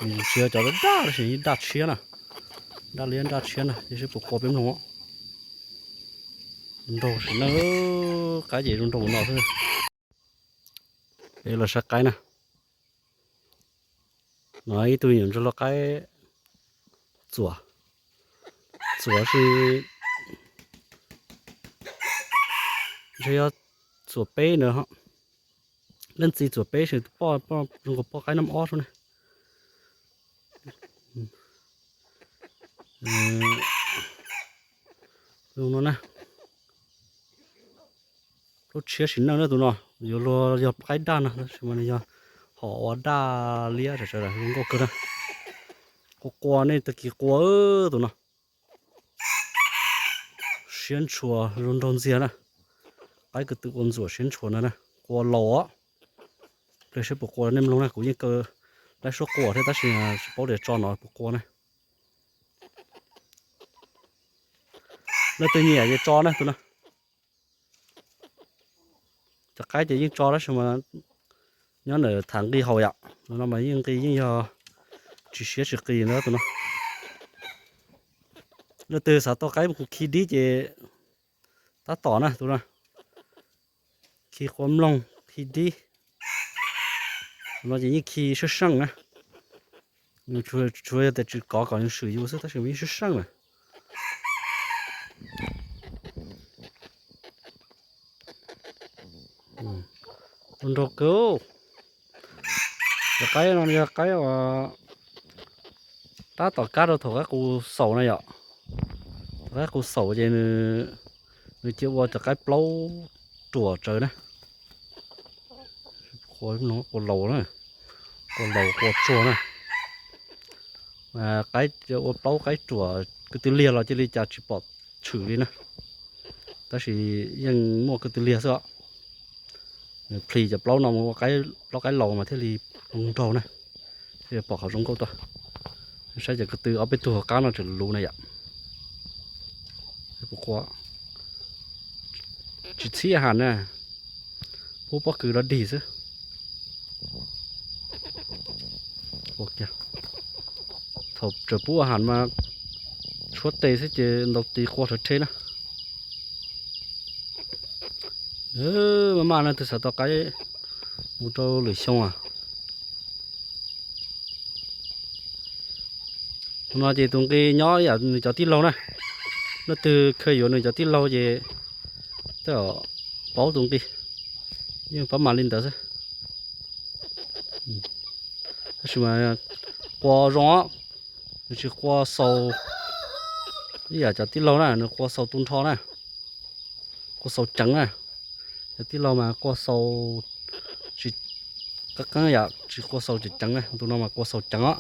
Tsis yog cov daj, tab sis daj tshiab na, daj liab daj tshiab na, ces seb puas qua peb mloog. Nraug sim neej, qaib ces zoo nraug no xwb. Peb los saib qaib na. No ib tug nyuam ntsuag lau qaib txuas, txuas si, ntshe yog txuas peb ntawd. Leej txiv txuas peb, poj zoo nkaus poj qaib noj ob sub ne. Zoo no na. Plaub tshiab sim neej na tus no, yuav luag yog qaib daj no tab sis mas nws yog hom ua daj liab tsawv tsawv zoo nkauj kawg na. Qua qua nej tag kis qua tus no. Siab ntshua zoo nraug ntxiag na. Qaib ko tw ua ntxuam siab ntshua no na, qua laus os. Pliag seb puas qua nej mloog na, kuv yeej kaw laib suab qua thiab tab sis tsis paub tias tso no puas qua na. Leej twg nyiam ces tso na tus no. Cov qaib ces yeej tso tab sis mas nyob ntawm tham nqi haus yom, no mas yeej nqi yeej yog tsis siab tsis qis ntawd tus no. Leej twg xav tau qaib mus khi dib ces tab tom na tus no, khi qua mloog khi dib. Tus no ces yeej khi sab seej na. Tsuas yog tias tsis kov kom nws swm yus xwb tab sis yeej sab seej na. Tus nraug kawg. Cov qaib no yog qaib uas tab tom kab rau thaum qaib qus xaus na yom. Thaum qaib qus xaus ces nws cia ua cov qaib plaub ruam tsawv na. Qua laus na, qua laus qua tsuag na. Qaib ua plaub qaib ruam ko tw liag los cia li cas tsis pom tshwm li na. Tab sis yeej muaj ko tw liag xwb os. Nws plhis cov plaub no mus ua plaub qaib laus mas thiaj li zoo nraug na, thiaj li pom qhov zoo nkauj tuaj. Saib cov ko tw ob peb tug hauv qab no tseem luv na yom. Tsis txhib a has na, pub pob kws dog dig xwb. Thaum tseem pub a has mas tshuab tes xwb ces ntaus tis qua rhawv rhe na. Maj maj leej twg xav tau qaib mus rau lwm xyoo as. Tus no ces tus nqi nyob yam nws cov tij laug na. Leej twg kheev yuav nws cov tij laug ces tej zaum paub tus nqi, yeej pab mam li ntawd xwb. Tab sis mas qua zoo os, nws tsis qua xaus ib yam cov tij laug na, nws qua xaus tu nrho na, qua xaus ceev na. Cov tij laug mas qua xaus tsis qeeb qeeb yam, tsis qua xaus ceev ceev na, tus no mas qua xaus ceev os.